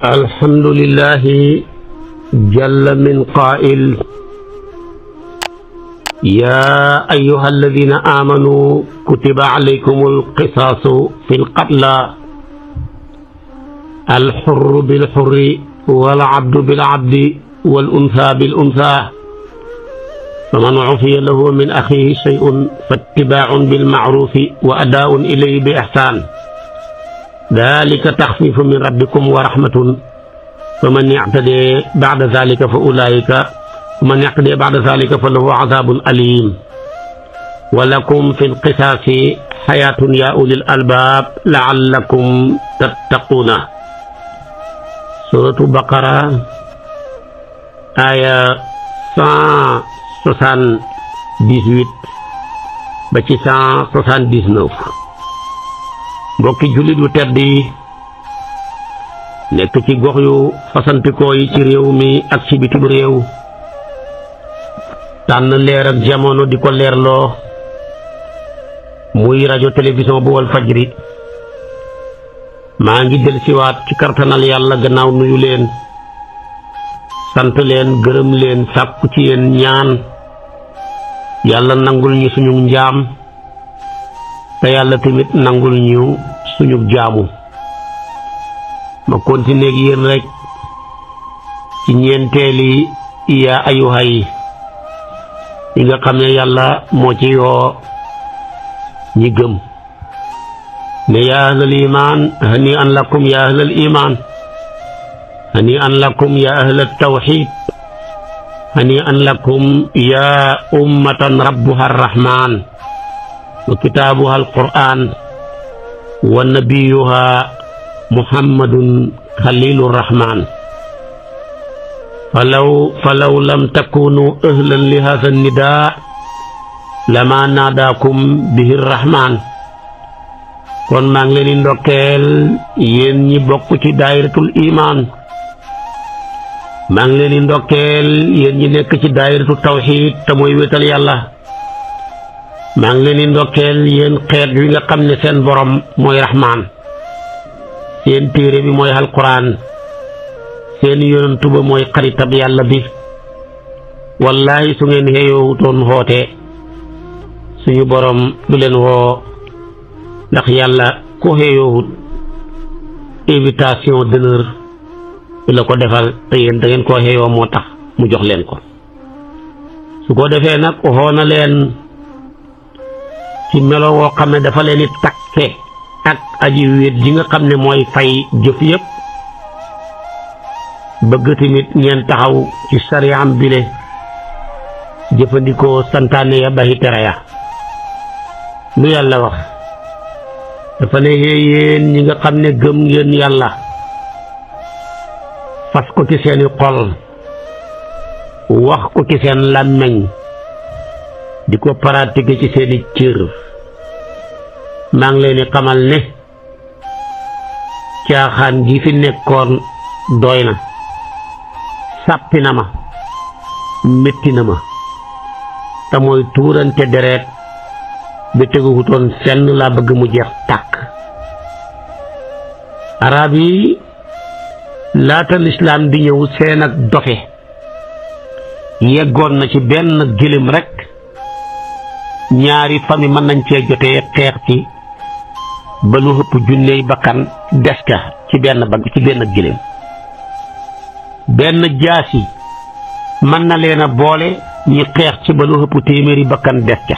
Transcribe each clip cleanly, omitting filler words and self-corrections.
الحمد لله جل من قائل يا أيها الذين آمنوا كتب عليكم القصاص في القتلى الحر بالحر والعبد بالعبد والأنثى بالأنثى فمن عفي له من أخيه شيء فاتباع بالمعروف وأداء إليه بإحسان ذلك تخفيف من ربكم ورحمة فمن يعتدي بعد ذلك فله عذاب أليم ولكم في القصاص حياة يا أولي الألباب لعلكم تتقون. سورة بقرة آية 178 ba ci 179. mbokki jullit yu tedd yi nekk ci gox yu fasantikoo yi ci réew mi ak ci bitim réew tànn leer ak jamono di ko leerloo muy rajo télévision bu wal fajri maa ngi del siwaat ci kartanal yàlla gannaaw nuyu leen sant leen gërëm leen sàkku ci yéen ñaan yàlla nangul ñu suñu njaam te yàlla tamit nangul ñu suñu jaamu ma continuer ak yéen rek ci ñeenteeli yaa ayuha yi nga xam ne yàlla moo ci yoo ñi gëm ne yaa ahlal iman hani an lakum yaa ahlal iman hani an lakum yaa ahlal tawxid hani an lakum yaa ummatan rabbuha arrahman wa kitaabuha alquran wa nabiyuha muhammadun xalilu rahman falaw lam takunu ahlan li hada nidaa lama naadaakum bihi rahman. kon maa ngi leen di ndokkeel yéen ñi bokk ci daayiratul iman maa ngi leen di ndokkeel yéen ñi nekk ci daayiratu tawxid te mooy wéetal yàlla maa ngi leen di ndokkeel yéen xeet wi nga xam ne seen borom mooy rahmaan seen téere bi mooy alquran seen yonantu ba mooy xaritab yàlla bi wallahi su ngeen xeeyowutoon xoote suñu borom du leen woo ndax yàlla ko xeeyoowut invitation d'honneur du la ko defal te yéen da ngeen koo xeeyoo moo tax mu jox leen ko su ko defee nag xoo na leen ci melo woo xam ne dafa leen di takke ak aji wéet ji nga xam ne mooy fay jëf yëpp bëgg tamit ngeen taxaw ci sariyaam bile jëfandikoo santaane ya baxi tere ya lu yàlla wax dafa ne yéen ñi nga xam ne gëm ngeen yàlla fas ko ci seeni xol wax ko ci seen làmmeñ di ko pratiquer ci seeni cër maa ngi leen di xamal ne caaxaan gi fi nekkoon doy na sàppi na ma métti na ma te mooy tuurante deret ba teguwutoon fenn laa bëgg mu jeex tàkk. arab yi laata lislaam di ñëw seen ak dofe yeggoon na ci benn gëléem rekk ñaari famille mën nañ cee jotee xeex ci ba lu ëpp junney bakkan des ca ci benn gëléem benn jaasi mën na leen a boole ñi xeex ci ba lu ëpp téeméeri bakkan des ca.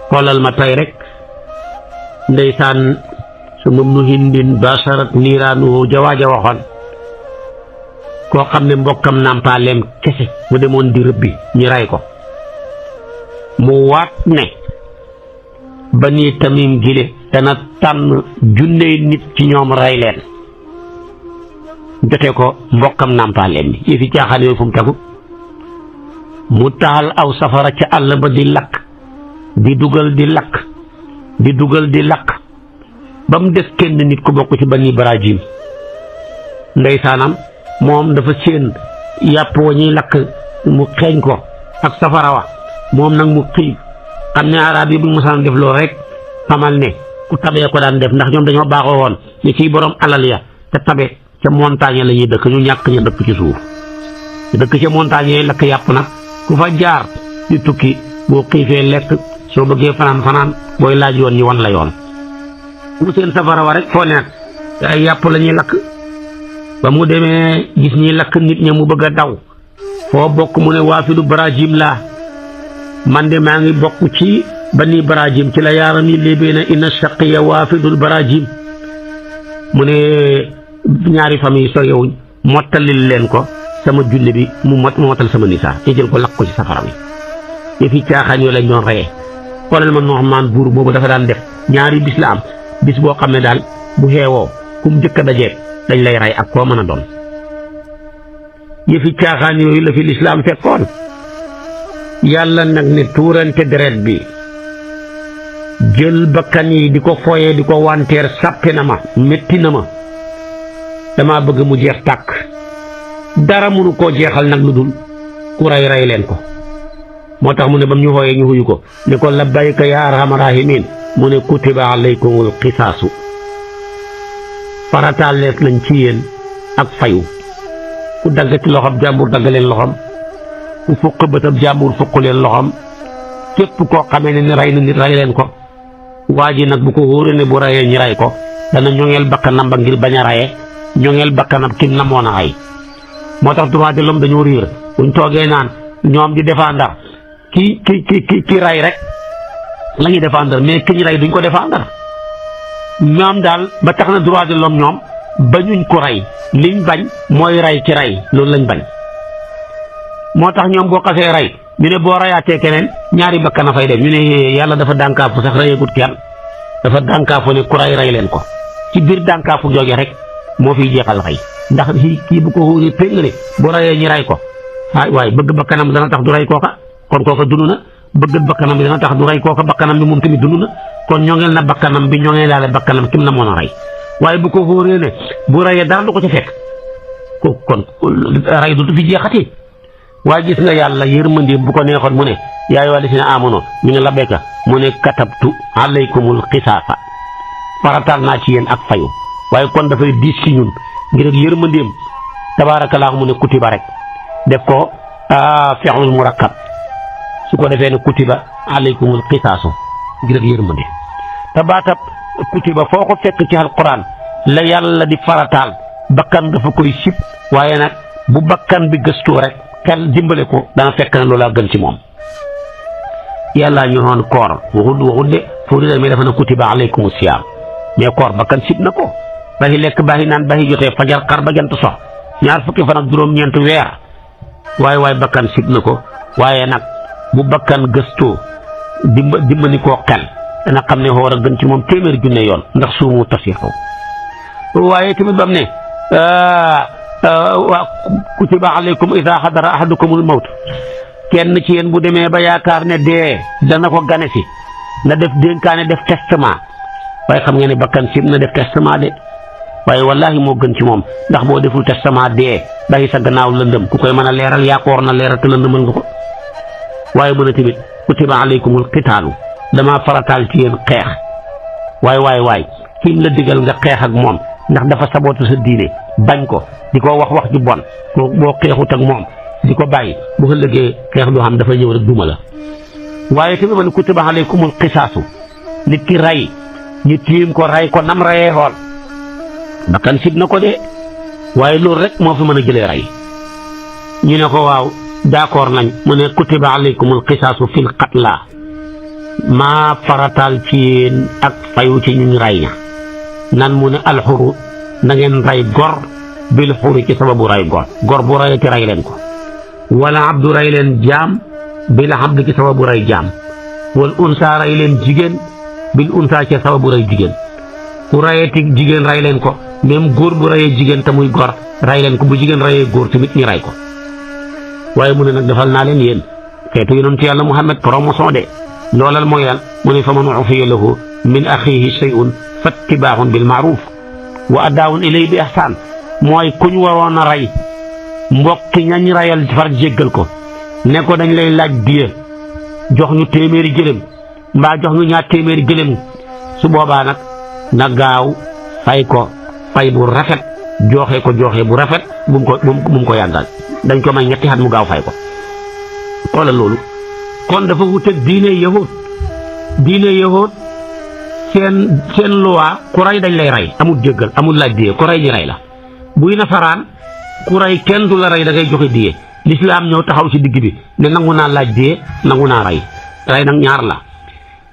xoolal ma tey rek ndeysaan su mum nu hindin basarat niiraanu jawaaja waxoon koo xam ne mbokkam nàmpaaleem kese mu demoon di rëbbi ñi rey ko mu waat ne Bani Tamim gile dana tànn junney nit ci ñoom rey leen jote ko mbokkam nàmpaaleem bi yëfi caaxaan yooyu fu mu tegu mu taal aw safara ca àll ba di lakk di dugal di lakk ba mu des kenn nit ku bokk ci Bani Ibrahim ndeysaanam moom dafa séen yàpp wa ñuy lakk mu xeeñ ko ak safara wa moom nag mu xiif xam ne arab yi bu ñu mosaan def loolu rek xamal ne ku tabee ko daan def ndax ñoom dañoo baaxoo woon ni ciy borom alal ya te tabe ca montagne la ñuy dëkk ñu ñàkk ñu dëkk ci suuf dëkk ca montagne yi lakk yàpp nag ku fa jaar di tukki boo xiifee lekk soo bëggee fanaan booy laaj yoon ñi wan la yoon mu seen safara wa rek foo nekk ay yàpp la ñuy lakk ba mu demee gis ñi lakk nit ña mu bëgg a daw foo bokk mu ne waafidu barajim laa man de maa ngi bokk ci bani barajim ci la yaaram yi léebee na inna shaqiya waafidul barajim mu ne ñaari famille so yow mottalil leen ko sama julli bi mu motal sama nisaa te jël ko lakk ko ci safara bi yëfi caaxaan yoo lañ doon reyee xoolal ma Nu'maan buur boobu dafa daan def ñaari bis la am bis boo xam ne daal bu xeewoo ku mu jëkk a dajee dañ lay rey ak koo mën a doon yëfi caaxaan yooyu la fi lislaam fekkoon yàlla nag ne tuurante deret bi jël bakkan yi di ko foyee di ko wanteer sàppi na ma métti na ma dama bëgg mu jeex tàkk dara mënu koo jeexal nag lu dul ku rey leen ko moo tax mu ne bam ñu xooyee ñu xuyu ko ne ko labbayka ya arhamar rahimin mu ne kutiba alaykumul qisaasu farataal lees lañ ci yéen ak fayu ku dagg ci loxoom jàmbur dagg leen loxoom ku fukk bëtab jàmbur fukk leen loxoom képp koo xamee ne ni rey na nit rey leen ko waa ji nag bu ko wóoree ne bu reyee ñi rey ko dana ñoŋeel bakkanam ba ngir bañ a reyee ñoŋeel bakkanam kim na moon a rey moo tax droit de l'homme dañoo réer buñ toogee naan ñoom di défendre ki rey rek la ñuy défendre mais ki ñu rey duñ ko défendre ñoom daal ba tax na droit de l'homme ñoom bañuñ ko rey liñ bañ mooy rey ci rey loolu lañ bañ moo tax ñoom boo xasee rey ñu ne boo reyaatee keneen ñaari bakkan a fay dem ñu ne yàlla dafa dànkaafu sax reyagut kenn dafa dànkaafu ne ku rey leen ko ci biir dànkaafu jooge rek moo fiy jeexal rey ndax kii bu ko wóoree péng ne bu reyee ñi rey ko waaye bëgg bakkanam dana tax du rey kooka kon kooka dund na bëgg bakkanam bi dana tax du rey kooka bakkanam bi moom tamit dund na kon ñoŋeel na bakkanam bi ñoŋeelaale bakkanam kim na moon a rey waaye bu ko wóoree ne bu reyee dara du ko ci fekk ko kon rey du fi jeexati waaye gis nga yàlla yërmandeem bu ko neexoon mu ne yaa ayyuhal lazina aamanu ñu ne labbayka mu ne katabtu alaykumul qisaasa farataal naa ci yéen ak fayu waaye kon dafay diis ci ñun ngir ak yërmandeem tabaarakallaahu mu ne kutiba rek def ko fi'lul murakkab su ko defee ne kutiba alaykumul qisaasu ngir ak yërmande te baatab kutiba foo ko fekk ci alquran la yàlla di farataal bakkan dafa koy sib waaye nag bu bakkan bi gëstu rek xel dimbale ko dana fekk na loolaa gën ci moom yàlla ñu noon koor waxut de foo di mais dafa na kutiba alaykumus siyaam mais koor bakkan sib na ko baaxi lekk baaxi naan baaxi jotee fajar xar ba jant sox ñaar fukki fan ak juróom-ñeent weer waaye bakkan sib na ko waaye nag bu bakkan gëstoo dimbali koo xel dana xam ne xoor a gën ci moom téeméeri junne yoon ndax suumu tasixu waaye tamit bam ne waa kutiba alaykum idaa xadara ahadukumul mawt kenn ci yéen bu demee ba yaakaar ne dee dana ko gane si na def dénkaane def testament waaye xam nga ne bakkan sib na def testament de waaye wallahi moo gën ci moom ndax boo deful testament dee bàyyi sa gannaaw lëndëm ku koy mën a leeral yaa ko war na leeral te lëndëmal nga ko waaye mën a tamit kutiba alaykumul qitaalu damaa farataal ci yéen xeex waay kim la digal nga xeex ak moom ndax dafa saboote sa diine bañ ko di ko wax ju bon boo xeexut ak moom di ko bàyyi bu ëllëgee xeex du xam dafa ñëw rek duma la waaye tamit man kutiba alaykumul qisaasu nit ki rey ñu tiim ko rey ko nam reyee xool bakkan sib na ko de waaye loolu rek moo fi mën a jëlee rey ñu ne ko waaw d'accord nañ mu ne kutiba alaykumul qisaasu fil qatla maa farataal ci yéen ak fayu ci ñu rey ña nan mu ne alxuru na ngeen rey gor bil xuri ci sababu rey gor bu reyee ci rey leen ko wala abdu rey leen jaam bil abdi ci sababu rey jaam wal unsa rey leen jigéen bil unsa ci sababu rey jigéen ku reyeti jigéen rey leen ko même góor bu reyee jigéen te muy gor rey leen ko bu jigéen reyee góor tamit ñu rey ko waaye mu ne nag defal naa leen yéen xeetu yonent yàlla Muhammad promotion de loolal mooy lan mu ne fa man ufiya lahu min axiihi shay'un fattibaaxun bil maaruf wa addaawun ilay bi ihsaan mooy ku ñu waroon a rey mbokki ñañ reyal far jéggal ko ne ko dañ lay laaj diya jox ñu téeméeri gëlëm mbaa jox ñu ñaar téeméeri gëlëm su boobaa nag na gaaw fay ko fay bu rafet joxe ko joxe bu rafet bu mu ko yàggal dañ ko may ñetti at mu gaaw fay ko. xoolal loolu kon dafa wuteeg diine yahud seen loi ku rey dañ lay rey amul jéggal amul laaj diye ku rey ñi rey la. buy nasaraan ku rey kenn du la rey da ngay joxe diye. lislaam ñëw taxaw ci digg bi ne nangu naa laaj diye nangu naa rey nag ñaar la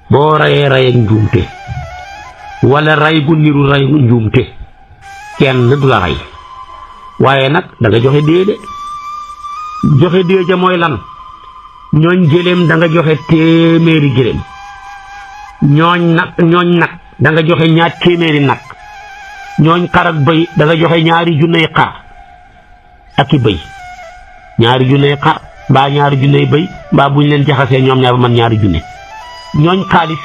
boo reyee rey ak njuumte wala rey gu niru rey gu njuumte kenn du la rey waaye nag da nga joxe diye de joxe diye ja mooy lan ñooñ gëléem da nga joxe téeméeri gëléem ñooñ nag da nga joxe ñaar téeméeri nag ñooñ xar ak bëy da nga joxe ñaari junney xar ak i bëy ñaari junney xar mbaa ñaari junney bëy mbaa buñ leen jaxasee ñoom ñaar ba man ñaari junne ñooñ xaalis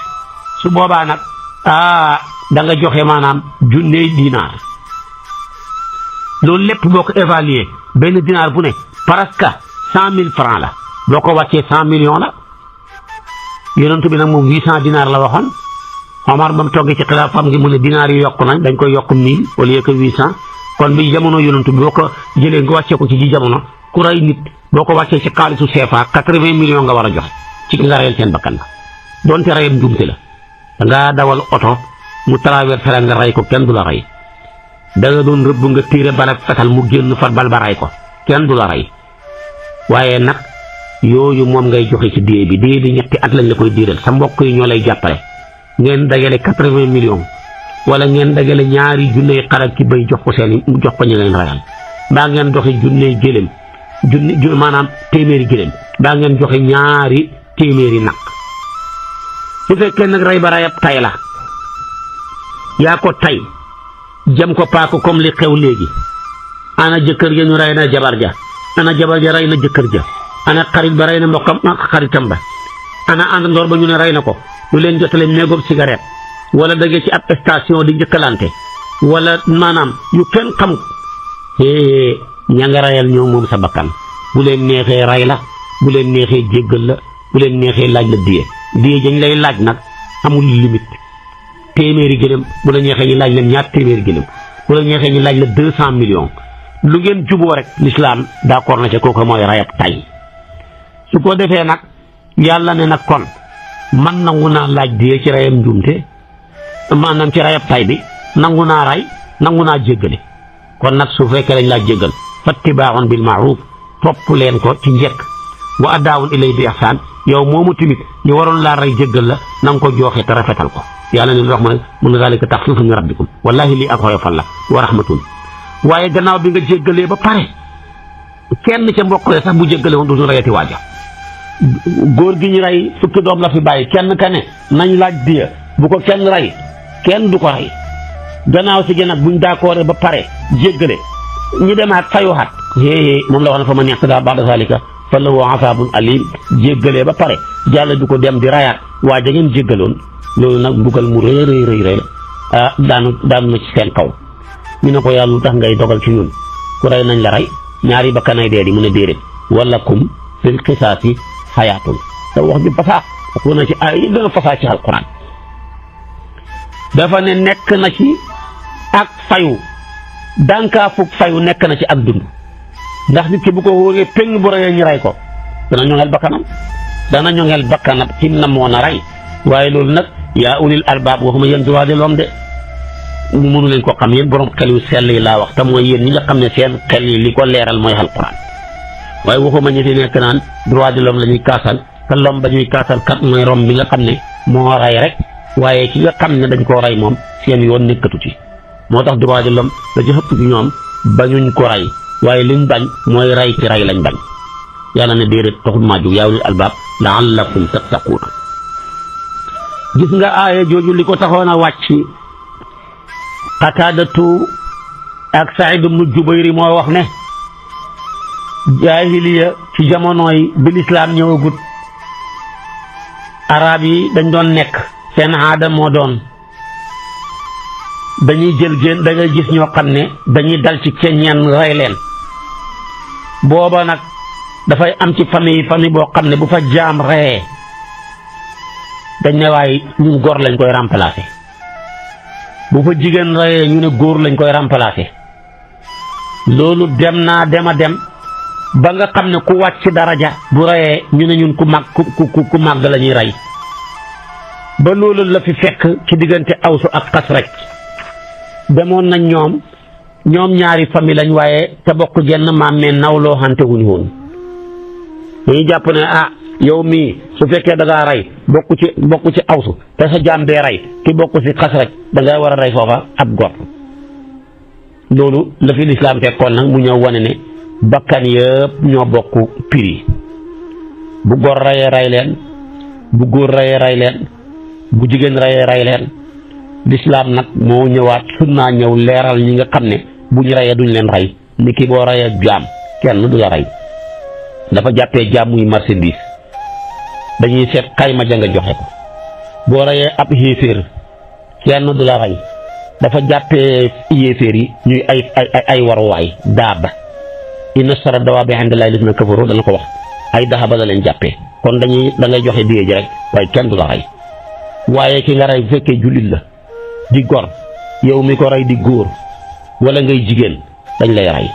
su boobaa nag da nga joxe maanaam junney dinaar loolu lépp boo ko évaluer benn dinaar bu ne presque 100,000 francs la boo ko wàccee 100 millions la yonent bi nag moom 800 dinaar la waxoon Omar ba mu toggee ci xilaafam gi mu ne dinaar yi yokku nañ dañ koy yokk 1000 au lieu que 800 kon bi jamono yonent bi boo ko jëlee nga wàccee ko ci jamono ku rey nit boo ko wàccee ci xaalisu CFA 80 millions nga war a joxe ci ki nga reyal seen bakkan la donte reyam njuumte la da ngaa dawal oto mu traversé la nga rey ko kenn du la rey da nga doon rëbb nga tiire bala fetal mu génn far bal ba rey ko kenn du la rey waaye nag yooyu moom ngay joxe ci diye bi ñetti at lañ la koy diiral sa mbokk yi ñoo lay jàppale ngeen dagale 80 millions wala ngeen dagale ñaari junney xar ak ki bay jox ko ñu ngeen reyal baa ngeen doxe junney gëléem maanaam téeméeri gëléem baa ngeen joxe ñaari téeméeri nag su fekkee nag rey ba reyab tay la yaa ko tay jam ko paako comme li xew léegi ana jëkkër ja ñu rey na jabar ja ana jabar ja rey na jëkkër ja ana xarit ba rey na mbokkam xaritam ba ana àndandoor ba ñu ne rey na ko lu leen jotale méegob cigarette wala dagee ci ab station di njëkkalante wala maanaam yu kenn xam ña nga reyal ñoo moom sa bakkan bu leen neexee rey la bu leen neexee jéggal la bu leen neexee laaj la diye dañ lay laaj nag amul limite téeméeri gëlëm bu la neexee ñu laaj leen ñaar téeméeri gëlëm bu la neexee ñu laaj la 200 millions lu ngeen juboo rek l'islam d'accord na ci kooku mooy rayab tay su ko defee nag yàlla ne nag kon man nangu naa laaj diye ci rayam njuumte maanaam ci rayab tay bi nangu naa ray nangu naa jéggale kon nag su fekkee lañ laa jéggal fattibaaun bil maaruf topp leen ko ci njëkk wa addaawun ilay bi ihsaan yow moomu tamit ñu waroon laa rey jéggal la na nga ko jooxe te rafetal ko yàlla ne wax ma mun zalika taxfiifun min rabbikum wallahi lii ak xoyofal la wa rahmatun waaye gannaaw bi nga jéggalee ba pare kenn ca mbokk la sax bu jéggale woon du reyati waaja góor gi ñu rey fukki doom la fi bàyyi kenn ka ne nañ laaj diya bu ko kenn rey kenn du ko rey gannaaw si gi nag buñ d'accord ba pare jéggale ñu demaat fayuwaat moom la wax na fa ma neex daa ba'da zalika fa lahu azaabun aliim jéggalee ba pare jàll du ko dem di rayaat waa ja ngeen jéggaloon loolu nag mbugal mu rëy la daanu na ci seen kaw ñu ne ko yàlla lu tax ngay dogal ci ñun ku rey nañ la rey ñaari bakkanay dee di mu ne déedéet walakum fil qisaasi hayaatun te wax bi fasaa ak na ci ay gën a fasaa ci alquran dafa ne nekk na ci ak fayu dankaa fukk fayu nekk na ci ak dund ndax nit ki bu ko wóoree péng bu reyee ñu rey ko dana ñoŋeel bakkanam kim na moo na rey waaye loolu nag yaa ulil albaab waxuma yéen droit de l'homme de mënu leen ko xam yéen borom xel yu sell yi laa wax te mooy yéen ñi nga xam ne seen xel yi li ko leeral mooy alquran waaye waxuma ñi fi nekk naan droit de l'homme la ñuy kaasal te l'homme ba ñuy kaasal kat mooy rom bi nga xam ne moo rey rek waaye ki nga xam ne dañ koo rey moom seen yoon nekkatu ci moo tax droit de l'homme la ci ëpp ci ñoom bañuñ ko rey waaye liñ bañ mooy rey ci rey lañ bañ yàlla ne déedéet taxul maa jóg yaa ulil albaab la'allakum tattaquuna gis nga aaya jooju li ko taxoon a wàcc Qataadatu ak Saïd ibnu Jubayr moo wax ne jaahiliya ci jamonooy bi lislaam ñëwagut arab yi dañ doon nekk seen aada moo doon dañuy jël génn da ngay gis ñoo xam ne dañuy dal ci keññeen rey leen booba nag dafay am ci famille boo xam ne bu fa jaam reyee dañ ne waaye ñun góor lañ koy remplacer bu fa jigéen reyee ñu ne góor lañ koy remplacer loolu dem naa dem ba nga xam ne ku wàcc daraja bu reyee ñu ne ñun ku màgg la ñuy rey ba loolu la fi fekk ci diggante Awsu ak Xasraj demoon nañ ñoom ñaari famille lañ waaye te bokk genn maam mais nawloo xante wuñu woon dañuy jàpp ne yow mii su fekkee da ngaa rey bokk ci Awsu te sa jaam bee rey ki bokk ci Xasraj da ngay war a rey foofa ab gor loolu la fi lislaam fekkoon nag mu ñëw wane ne bakkan yëpp ñoo bokk prix bu gor reyee rey leen bu góor reyee rey leen bu jigéen reyee rey leen lislaam nag moo ñëwaat sunnaa ñëw leeral ñi nga xam ne bu ñu reyee duñ leen rey ni ki boo reyee jaam kenn du la rey dafa jàppee jaam muy marchandise dañuy seet xayma ja nga joxe ko boo reyee ab yéeféer kenn du la rey dafa jàppee yéeféer yi ñuy ay waruwaay daaba inna sara dawaabi inda llaahi llaziina kafaru dana ko wax ay daaba la leen jàppee kon da ngay joxe diye ji rek waaye kenn du la rey waaye ki nga rey bu fekkee jullit la di gor yow mi ko rey di góor wala ngay jigéen dañ lay rey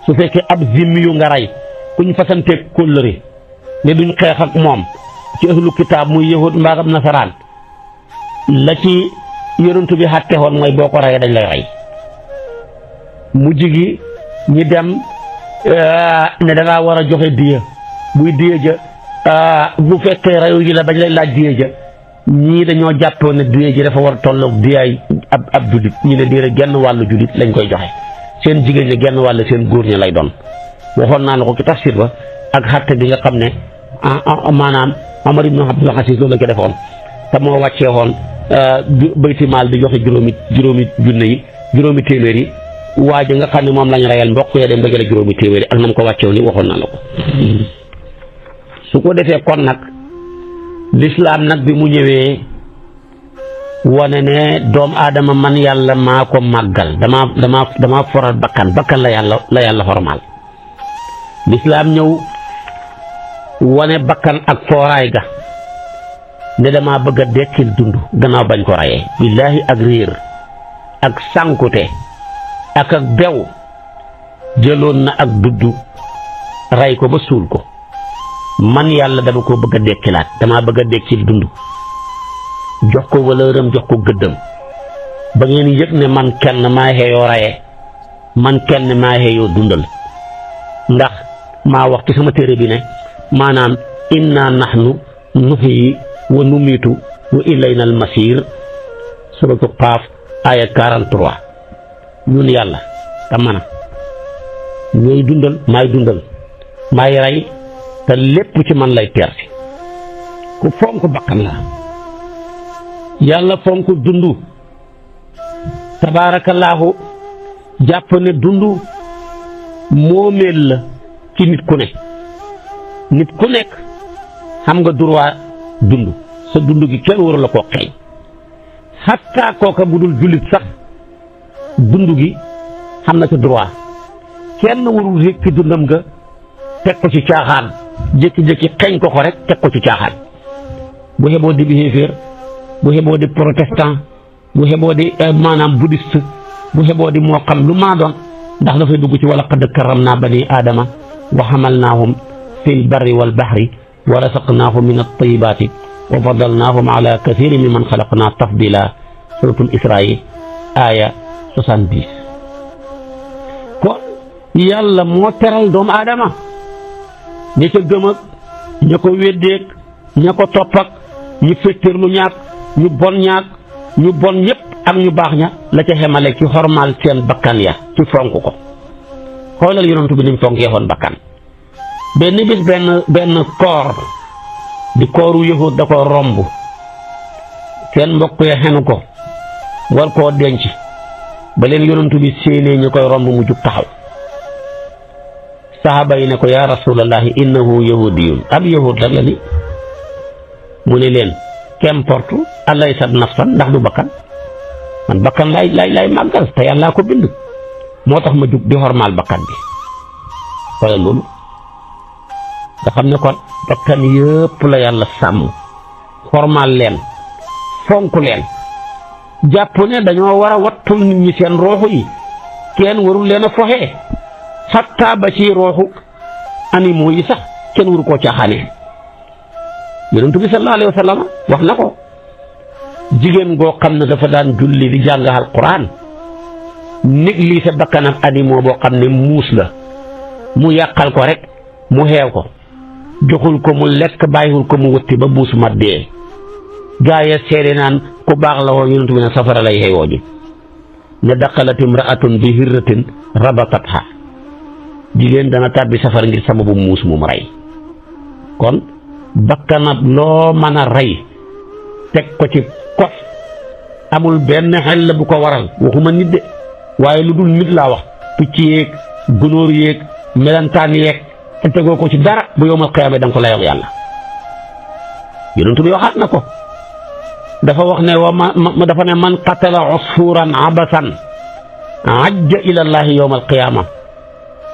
su fekkee ab zimmi yu nga rey kuñ fasanteeg kóllëre ne duñ xeex ak moom ci ahlu kitaab muy yahud mbaagam nasaraan la ci yonent bi xàtte woon mooy boo ko reyee dañ lay rey mujj gi ñi dem ne dangaa war a joxe diya buy diya ja bu fekkee reyu ji la bañ lay laaj diya ja ñii dañoo jàppoon ne diya ji dafa war a tolloog diyaay ab jullit ñi ne diya genn wàllu jullit lañ koy joxe seen jigéen ñi genn wàll seen góor ñi lay doon waxoon naa ne ko ci tafsir ba ak xàtte bi nga xam ne maanaam Omar ibn Abdul Aziz loolu la ko defoon te moo wàccee woon bayti maal di joxe juróomi junne yi juróomi téeméer yi waa ji nga xam ne moom lañ reyal mbokk ya dem dëgale juróomi téeméer yi ak na mu ko wàcceewoon ni waxoon naa la ko su ko defee kon nag lislaam nag bi mu ñëwee wane ne doomu aadama man yàlla maa ko màggal dama foral bakkan la yàlla xormaal lislaam ñëw wane bakkan ak fooraay ga ne dama bëgg a dekkil dund gannaaw bañ ko rayee billaahi ak réer ak sànkute ak bew jëloon na ak dudd ray ko ba suul ko man yàlla dama ko bëgg a dekkilaat dama bëgg a dekkil dund jox ko valeuram jox ko gëddëm ba ngeen yëg ne man kenn maa xeeyoo raye man kenn maa xeeyoo dundal ndax maa wax ci sama téere bi ne maanaam inna nahnu nuhyi wa numiitu wa ilayna al masir suratu Qaaf aya 43 ñun yàlla te mana ñooy dundal maay rey te lépp ci man lay teer si ku fonk bakkan la yàlla fonk dund tabaarakallaahu jàpp ne dund moomeel la ci nit ku nekk xam nga droit dund sa dund gi kenn waru la koo xeeñ xatta kooka bu dul jullit sax dund gi xam na ca droit kenn warul réeg ci dundam nga teg ko ci caaxaan jékki-jékki xeeñ ko rek teg ko ci caaxaan bu xeboo di xéeféer bu xeboo di protestant bu xeboo di maanaam bouddhiste bu xeboo di moo xam lu maa doon ndax dafay dugg ci wala qad karramnaa bani aadama wa hamalnaahum fil barri wal bahri wa razaqnaahum min at-tayyibaati wa faddalnaahum ala kathiirin mimman xalaqnaa tafdiila suratul Israa aaya 70. kon yàlla moo teral doomu aadama ña ca gëm ak ña ko weddeeg ña ko topp ak ñu féttéerlu ñaak ñu bon ñëpp ak ñu baax ña la ca xemale ci xormaal seen bakkan ya ci fonk ko xoolal yonent bi niñ fonkee woon bakkan benn bis benn koor di kooru yahud da ko romb seen mbokk ya xenu ko war koo denc ba leen yonent bi séenee ñu koy romb mu jug taxaw saxaaba yi ne ko yaa rasulallahi innahu yahudiyun ab yahud la ni mu ne leen qu'importe alaysat nafsan ndax du bakkan man bakkan lay màggal te yàllaa ko bind moo tax ma jug di xormaal bakkan bi wala loolu nga xam ne kon bakkan yëpp la yàlla sàmm xormaal leen fonk leen jàpp ne dañoo war a wattul nit ñi seen rooxu yi kenn warul leen a foxee xatta ba ci rooxu animaux yi sax kenn waru koo caaxaanee yonent bi sallallahu alayhi wa sallam wax na ko jigéen goo xam ne dafa daan julli di jàng alquran négliger bakkanam animaux boo xam ne muus la mu yàqal ko rek mu xeew ko joxul ko mu lekk bàyyiwul ko mu wutti ba muus ma dee gaa ya seede naan ku baax la woon yonent bi ne safara lay xeewoo ji ne daqalat imraatun bi hirratin rabatatha jigéen dana tàbbi safara ngir sababu muus mu rey kon bakkanab loo mën a rey teg ko ci kos amul benn xel bu ko waral waxuma nit de waaye lu dul nit laa wax picc yeeg gunóor yeeg melantaan yeeg te tegoo ko ci dara bu yowmal qiyaama da nga ko layoog yàlla yonent bi waxaat na ko dafa wax ne dafa ne man qatala usfuran abasan ajja ila llahi yowmal qiyaama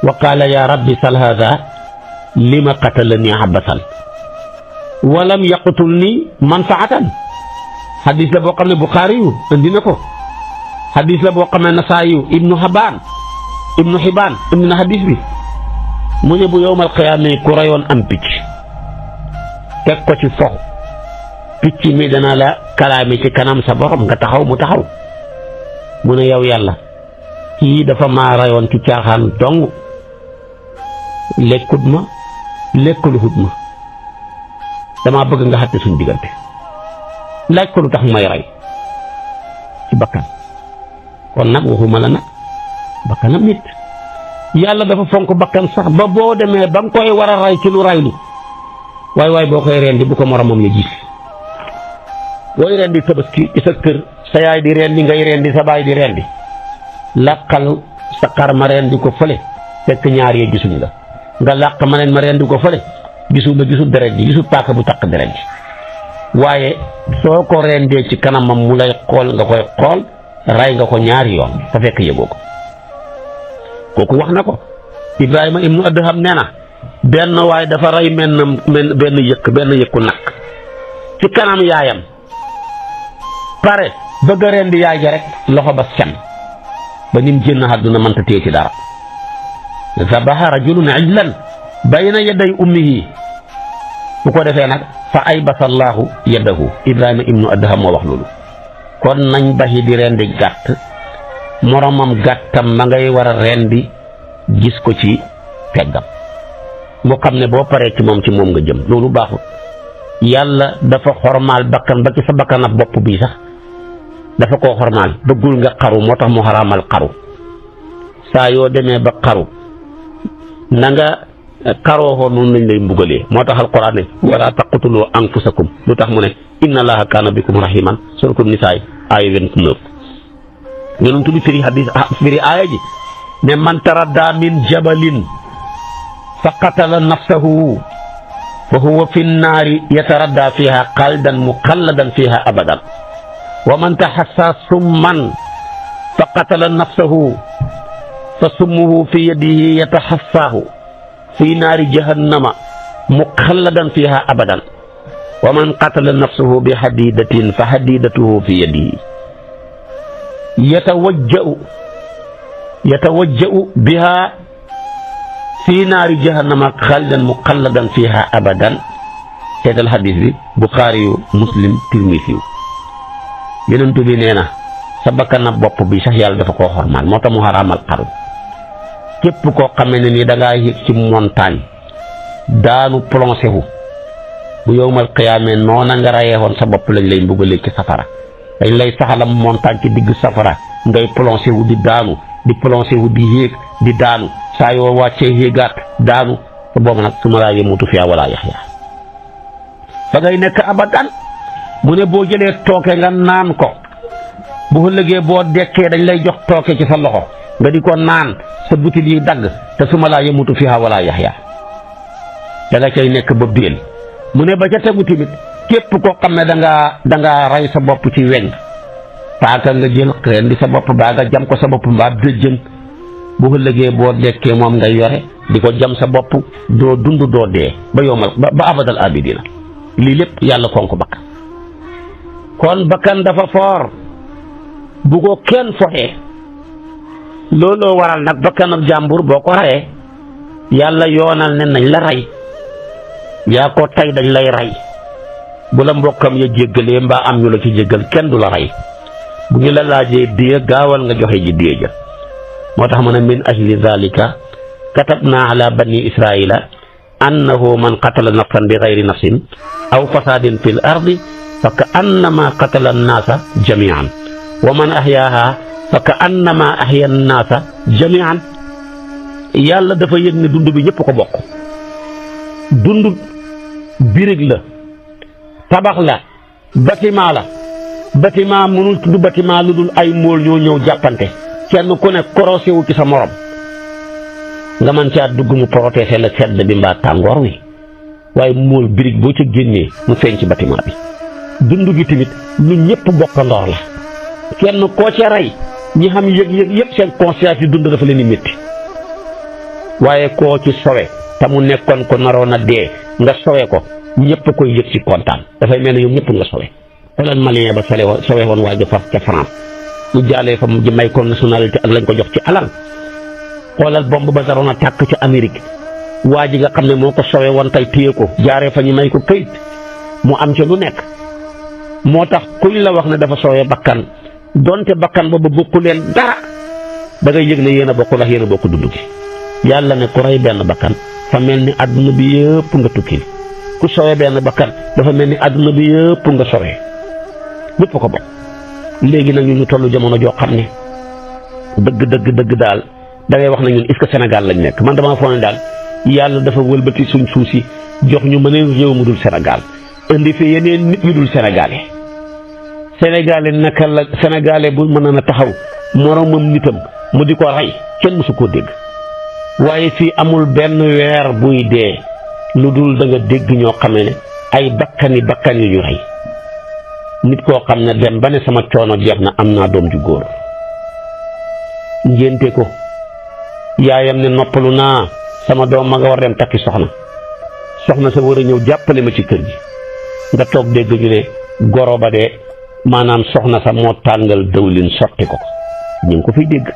wa qaala ya rabbi sal haada lima qatalani abasan walam yaqtulni manfaatan xadis la boo xam ne Buxaari yu andi na ko xadis la boo xam ne Nasaa'i yu ibnu Hibaan indi na xadis bi mu ne bu yowmal qiyaama ku rayoon am picc teg ko ci fox picc mi dana la kalaame ci kanam sa borom nga taxaw mu taxaw mu ne yow yàlla kii dafa maa rayoon ci caaxaan dong lekkut ma lekkaluhut ma damaa bëgg nga xatte suñ diggante laaj ko lu tax may rey ci bakkan kon nag waxuma la nag bakkanam nit yàlla dafa fonk bakkan sax ba boo demee ba nga koy war a rey ci lu raylu waay boo koy rendi bu ko moromam ya gis booy rendi tabaski ci sa kër sa yaay di rendi ngay rendi sa baay di rendi làqal sa xar ma rendi ko fële fekk ñaar yee gisuñ la nga làq ma neen ma rendi ko fële gisul deret ji gisul paaka bu takk deret ji waaye soo ko rendee ci kanamam mu lay xool nga koy xool ray nga ko ñaari yoon te fekk yëgoo ko kooku wax na ko Ibrahima ibnu Adham nee na benn waaye dafa rey benn yëkku nag ci kanam yaayam pare bëgg a rendi yaay ja rek loxo ba sem ba nim génn àdduna mënta téye ci dara zabaha rajulun ijlan bayna yaday ummihi bu ko defee nag fa aybasa allahu yadahu Ibrahima ibnu Adham moo wax loolu kon nañ baxi di rendi gàtt moromam gàttam ma ngay war a rendi gis ko ci peggam mu xam ne boo paree ci moom nga jëm loolu baaxul yàlla dafa xormaal bakkan ba ci sa bakkan ab bopp bii sax dafa koo xormaal bëggul nga xaru moo tax mu xaraamal xaru saa yoo demee ba xaru na nga xaroo noonu lañ lay mbugalee moo tax alquran ne wala taqtulu anfusakum lu tax mu ne inna allaha kaana bikum rahiman suratul nisaa aaya 29 yonent bi firi aaya ji ne man taradda min jabalin fa qatala nafsahu fa huwa fi nnaari yataradda fiha xaaldan muxalladan fiha abadan wa man taxassa summan fa qatala nafsahu fa summuhu fi yadihi yataxassaahu fi naari jahannama muxalladan fiha abadan wa man qatala nafsahu bi hadidatin fa hadidatuhu fi yadihi yatawajja'u biha fi naari jahannama xaaldan muxalladan fiha abadan seetal xadis bi Buxaari yu Muslim Tirmisi yu yonent bi nee na sa bakkan bopp bi sax yàlla dafa koo xormaal moo tax mu xaraamal xaru képp koo xamee ne nii da ngaa yëg ci montagne daanu plongé wu bu yowmal qiyaamee noona nga rayee woon sa bopp lañ lay mbugalee ci safara dañ lay saxalam montagne ci digg safara ngay plongé wu di daanu di plongé wu di yéeg di daanu saa yoo wàccee yéegaat daanu te boobu nag su ma laa yemutu fiyaa wala yaxya fa ngay nekk abadan mu ne boo jëlee tooke nga naan ko bu ëllëgee boo dekkee dañ lay jox tooke ci sa loxo nga di ko naan sa butit yi dagg te su ma laa yemutu fiyaa wala yaxya da nga cay nekk ba béel mu ne ba ca tegu tamit képp koo xam ne da ngaa rey sa bopp ci weñ paaka nga jël xeen di sa bopp baa nga jam ko sa bopp mbaa dëjjën bu ëllëgee boo dekkee moom ngay yore di ko jam sa bopp doo dund doo dee ba yomal ba abadal abidina lii lépp yàlla fonk bakkan kon bakkan dafa foor bu ko kenn foxee looloo waral nag bakkanab jàmbur boo ko reyee yàlla yoonal ne nañ la rey yaa ko tey dañ lay rey bu la mbokkam ya jéggalee mbaa am ñu la ci jéggal kenn du la rey bu ñu la laajee diya gaawal nga joxe ji diya ja moo tax ma ne min ajli zalika katabna ala bani israila annahu man qatala nafsan bi gayri nafsin aw fasadin fil ardi fa ka annama qatala annaasa jamian wa man ahyaaha fa ka annama ahya annaasa jamian yàlla dafa yëg ne dund bi ñëpp ko bokk dund birig la tabax la bâtiment mënul tudd bâtiment lu dul ay mool ñoo ñëw jàppante kenn ku ne korosé wu ci sa morom nga mën caa dugg mu protéger la sedd bi mbaa tàngoor wi waaye mool birig boo ca génnee mu feeñ ci bâtiment bi dund gi tamit lu ñëpp bokkandoor la kenn koo ca rey ñi xam yëg-yëg yëpp seen conscience yi dund dafa leen di métti waaye koo ci sowe te mu nekkoon ko naroon a dee nga sowe ko ñëpp koy yëg ci kontaan dafay mel ne ñoom ñëpp nga sowe xoolal malien ba sowe woon waa ca France ñu jaalee fa mu may ko nationalité ak lañ ko jox ci alal xoolal bomb ba daroon a tàkk ci Amérique waa ji nga xam ne moo ko sowe woon tey téye ko jaaree fa ñu may ko këyit mu am ca lu nekk moo tax kuñ la wax ne dafa sowe bakkan donte bakkan boobu bokku leen dara da ngay yëg ne yéen a bokk ndax yéen a bokk dund gi yàlla ne ku rey benn bakkan fa mel ni àdduna bi yëpp nga tukki ku sowe benn bakkan dafa mel ni àdduna bi yëpp nga sowe ñëpp ko bokk léegi nag ñu tollu jamono joo xam ne dëgg daal da ngay wax ne ñun est-ce que Sénégal lañ nekk man damaa foog ne daal yàlla dafa wëlbati suñ suuf si jox ñu mëneen réew mu dul Sénégal indi fi yeneen nit ñu dul sénégalais naka la sénégalais bu mën a taxaw moromam nitam mu di ko rey kenn mësu koo dégg waaye fii amul benn weer buy dee lu dul da nga dégg ñoo xam ne ay bakkan yu ñu rey nit koo xam ne dem ba ne sama coono jeex na am naa doom ju góor ngénte ko yaayam ne noppalu naa sama doom ma nga war dem takki soxna sa war a ñëw jàppale ma ci kër gi nga toog dégg ñu ne goro ba de maanaam soxna sa moo tàngal dawlin sotti ko ñu ngi ko fiy dégg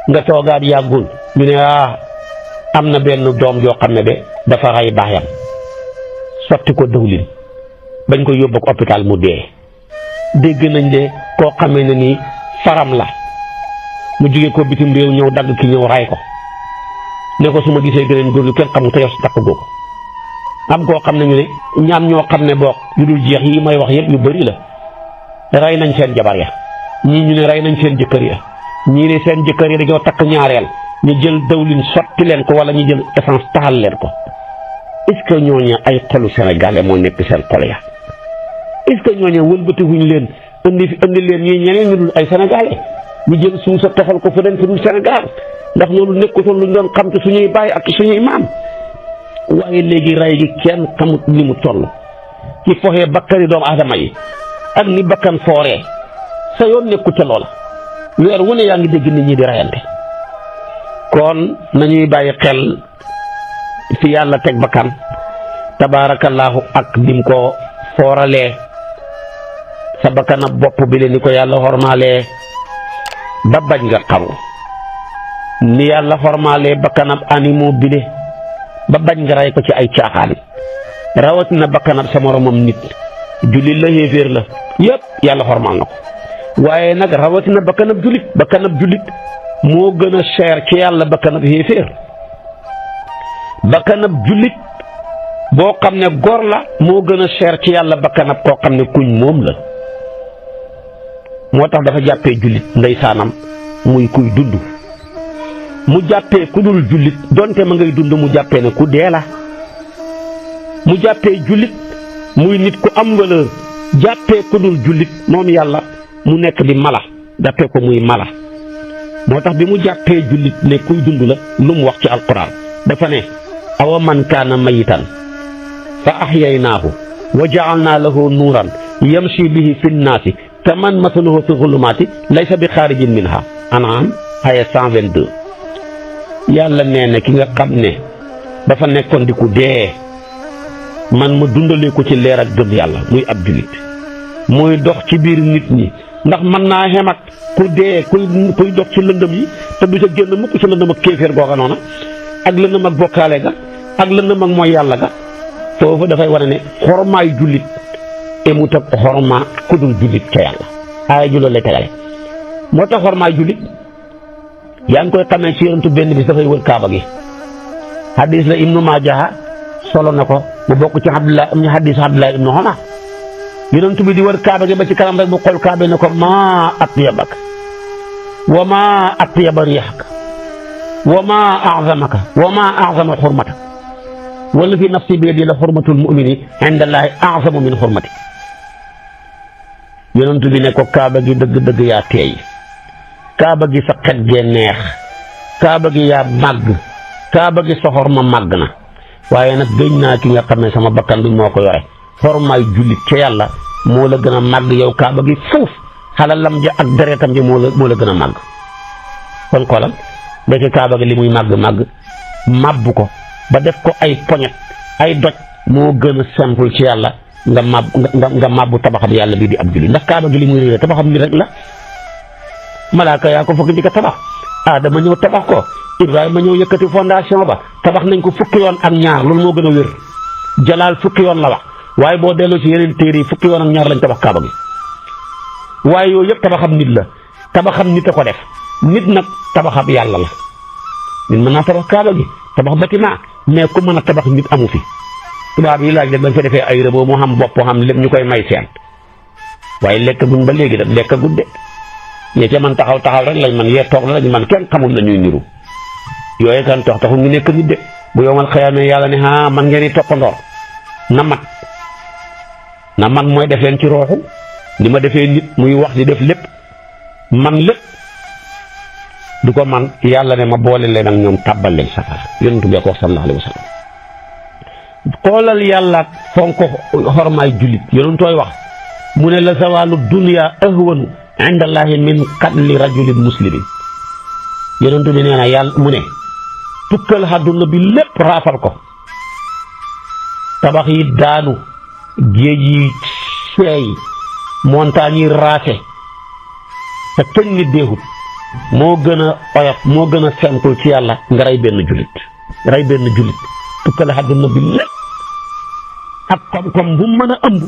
nga toogaat yàggul ñu ne am na benn doom joo xam ne de dafa rey baayam sotti ko dawlin bañ ko yóbbu ko hôpital mu dee dégg nañ de koo xamee ne nii faram la mu jóge ko bitim réew ñëw dagg ki ñëw ray ko ne ko su ma gisee gëneen góor yu kenn xamul te yow si takk googu am koo xam ne ñu ne ñaam ñoo xam ne boog yu dul jeex yi may wax yëpp yu bëri la rey nañ seen jabar ya ñii ñu ne rey nañ seen jëkkër ya ñii ne seen jëkkër ya dañoo takk ñaareel ñu jël dawlin sotti leen ko wala ñu jël essence taxal leen ko est-ce que ñooñu ay xolu sénégalais moo nekk seen xol ya est-ce que ñooñu wëlbatikuñ leen indi leen ñii ñeneen ñu dul ay sénégalais ñu jël suuf sa toxal ko feneen fu dul Sénégal ndax loolu nekkutoon lu ñu doon xam te suñuy baay ak suñuy maam waaye léegi rey gi kenn xamut ni mu toll ci foxee bakkani doomu aadama yi ak ni bakkan fooree sa yoon nekku ca loola weer wu ne yaa ngi dégg nit ñi di reyante kon nañuy bàyyi xel fi yàlla teg bakkan tabaarakallaahu ak nim ko fooralee sa bakkanab bopp bi le ni ko yàlla xormaalee ba bañ nga xaru ni yàlla xormaalee bakkanab animaux bile ba bañ nga rey ko ci ay caaxaan rawatina bakkanab sa moromam nit jullit la xéeféer la yëpp yàlla xormaal na ko waaye nag rawatina bakkanab jullit moo gën a cher ci yàlla bakkanab xéeféer bakkanab jullit boo xam ne góor la moo gën a cher ci yàlla bakkanab koo xam ne kuñ moom la moo tax dafa jàppee jullit ndeysaanam muy kuy dund mu jàppee ku dul jullit donte ma ngay dund mu jàppee ne ku dee la mu jàppee jullit muy nit ku am valeur jàppee ku dul jullit moom yàlla mu nekk di mala jàppee ko muy mala moo tax bi mu jàppee jullit ne kuy dund la lu mu wax ci alquran dafa ne awa man kaana mayitan fa ahyaynaahu wa ja'alnaa lahu nuuran yamshi bihi fi nnaasi kaman masaluhu fi zulumaati laysa bi xaarijin minha An'am aya 122 yàlla nee na ki nga xam ne dafa nekkoon di ku dee man ma dundalee ko ci leer ak gëm yàlla muy ab jullit muy dox ci biir nit ñi ndax mën naa xem ak ku dee kuy dox ci lëndëm yi te du ca génn mukk ci lëndëm ak kéeféer googa noona ak lëndëm ak bokkaale ga ak lëndëm ak mooy yàlla ga foofu dafay wane ne xormaay jullit emut ak xorma ku dul jullit ca yàlla aaya ju loolu lay tegale moo tax xormaay jullit yaa ngi koy xamee ci yonentu benn bis dafay wër kaaba gi hadis la ibnu Maaja solo na ko mu bokk ci hadisu Abdullah ibnu Umar yonentu bi di wër kaaba gi ba ci kanam rek mu xool kaaba ne ko maa atyabak wa maa atyaba riixak wa maa a'zamaka wa maa a'zama xurmatak wala fi nafsi bi yadi la xurmatul mu'mini inda Allahi a'zamu min xurmatik yonentu bi ne ko kaaba gi dëgg-dëgg yaa teey kaaba gi sa xet gee neex kaaba gi yaa màgg kaaba gi soxor ma màgg na waaye nag gëñ naa ki nga xam ne sama bakkan bi moo ko yore xormaay jullit ca yàlla moo la gën a màgg yow kaaba gi fuuf xalalam ja ak deretam ji moo la gën a màgg kon xoolal ndeke kaaba gi li muy màgg màbb ko ba def ko ay poñet ay doj moo gën a simple ci yàlla nga màbbu tabaxam yàlla bii di ab jullit ndax kaaba gi li muy réere tabaxam ni rek la malaaka yaa ko fokk di ko tabax Adama ñëw tabax ko Ibrahima ñëw yëkkati fondation ba tabax nañ ko fukki yoon ak ñaar loolu moo gën a wér jalaal fukki yoon la wax waaye boo delloo ci yeneen téere yi fukki yoon ak ñaar lañ tabax kaaba gi waaye yooyu yëpp tabaxam nit la tabaxam nit a ko def nit nag tabaxam yàlla la nit mën naa tabax kaaba gi tabax bâtiment mais ku mën a tabax nit amu fi tubaab yi laaj rek dañ fa defee ay rëboo moo xam bopp xam lépp ñu koy may seen waaye lekk guñ ba léegi dem lekk gudde ñee ca man taxaw rek lañ man yee toog lañ man kenn xamul la ñuy niru yooyu kan taxul ñu nekk nit de bu yowmal xiyaamee yàlla ne man ngeen di toppandoor na mat mooy def leen ci rooxu ni ma defee nit muy wax di def lépp man lépp du ko man yàlla ne ma boole leen ak ñoom tàbbal leen safara yonentu bi ko wax sallallahu alayhi wa sallam xoolal yàlla fonk xormaay jullit yonentooy wax mu ne la zawaalu dunya ahwanu inda allahi min qatli rajulin muslimin yonentu bi nee na yàlla mu ne tukkal àdduna bi lépp raafal ko tabax yi daanu géej yi seey montagne yi raafe te kenn nit deexut moo gën a oyof moo gën a simple ci yàlla nga rey benn jullit tukkal àdduna bi lépp ak kom bu mën a ëmb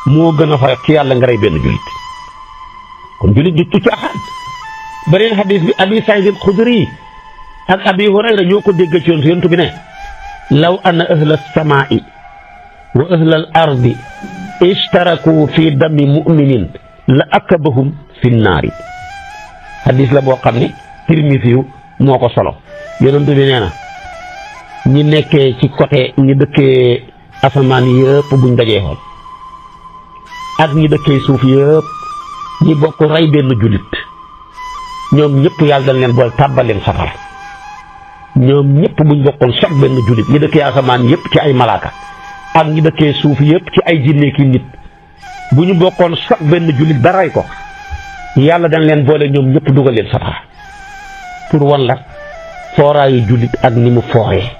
moo gën a oyof ci yàlla nga rey benn jullit kon jullit di tucc axaan beneen xadis bi abi Saïd al-Xudri ak abi Hurayra ñoo ko dégg ci yonent bi ne law anna ahla as-samaa'i wa ahla al-ardi ishtaraku fi dami mu'minin la akabahum fi naari xadis la boo xam ne Tirmisi moo ko solo yonent bi nee na ñi nekkee ci côté ñi dëkkee asamaan yëpp buñ dajee xool ak ñi dëkkee suuf yëpp ñi bokk rey benn jullit ñoom ñëpp yàlla dañ leen bool tàbbal leen safara ñoom ñëpp buñ bokkoon sax benn jullit ñi dëkkee asamaan yëpp ci ay malaaka ak ñi dëkkee suuf yëpp ci ay jinne ki nit bu ñu bokkoon sax benn jullit ba rey ko yàlla dañ leen boole ñoom ñëpp dugal leen safara pour wan la fooraayu jullit ak ni mu fooxee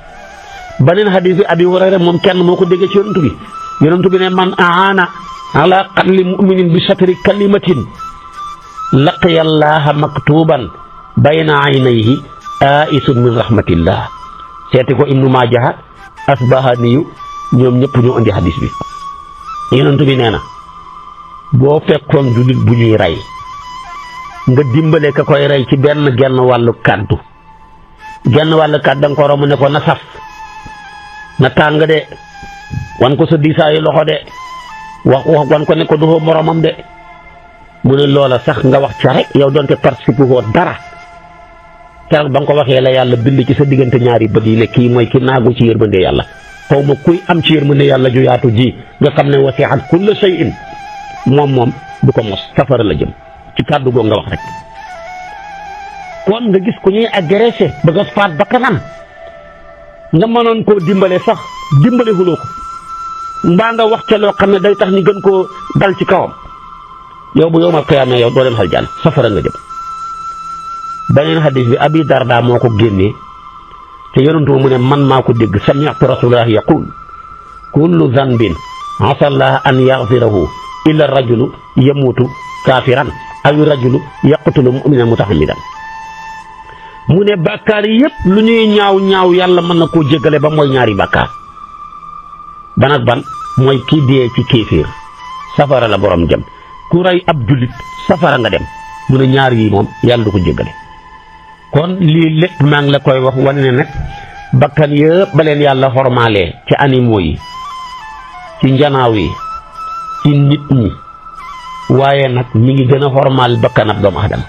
beneen xadiis bi abi Hurayra moom kenn moo ko déggee ci yonent bi ne man aana ala qatli muminin bi satri kalimatin laqiya allaha maktuban bayna aynayhi aisun min rahmatillah seeti ko ibnu Maaja asbahaniyu ñoom ñëpp ñoo indi xadiis bi yonent bi nee na boo fekkoon jullit bu ñuy rey nga dimbale ka koy rey ci genn wàllu kàddu da nga ko romb ne ko na saf na tàng de wan ko sa diisaayu loxo de wax wan ko ne ko du moromam de mu ne loola sax nga wax ca rek yow doonte participe woo dara keroog ba nga ko waxee la yàlla bind ci sa diggante ñaari bët yi ne kii mooy ki naagu ci yërmande yàlla xaw ma kuy am ci yërmande yàlla ju yaatu ji nga xam ne wasi'at kulla shay'in moom du ko mos safara la jëm ci kàddu goo nga wax rek. kon nga gis ku ñuy agressé bëgg a faat bakkanam nga mënoon koo dimbale sax dimbale huloo ko mbaa nga wax ca loo xam ne day tax ñu gën koo dal ci kawam yow bu yowmal qiyaama yow doo dem aljana safara nga jëm. beneen xadis bi abi Darda moo ko génnee te yonent mu ne man maa ko dégg sami'tu rasulullahi yaqul kullu zanbin asa Allah an yaghfirahu illa rajulu yamuutu kaafiran aw rajulu yaqtulu mu'minan mutahammidan mu ne bàkkaar yépp lu ñuy ñaaw ñaaw yàlla mën na koo jéggale ba mooy ñaari bàkkaar ban ak ban mooy kii dee ci kéeféer safara la borom jëm ku rey ab jullit safara nga dem mu ne ñaar yi moom yàlla du ko jéggale kon lii lépp maa ngi la koy wax wane ne nag bakkan yëpp ba leen yàlla xormaalee ci animaux yi ci njanaaw yi ci nit ñi waaye nag mi ngi gën a xormaal bakkanab doomu aadama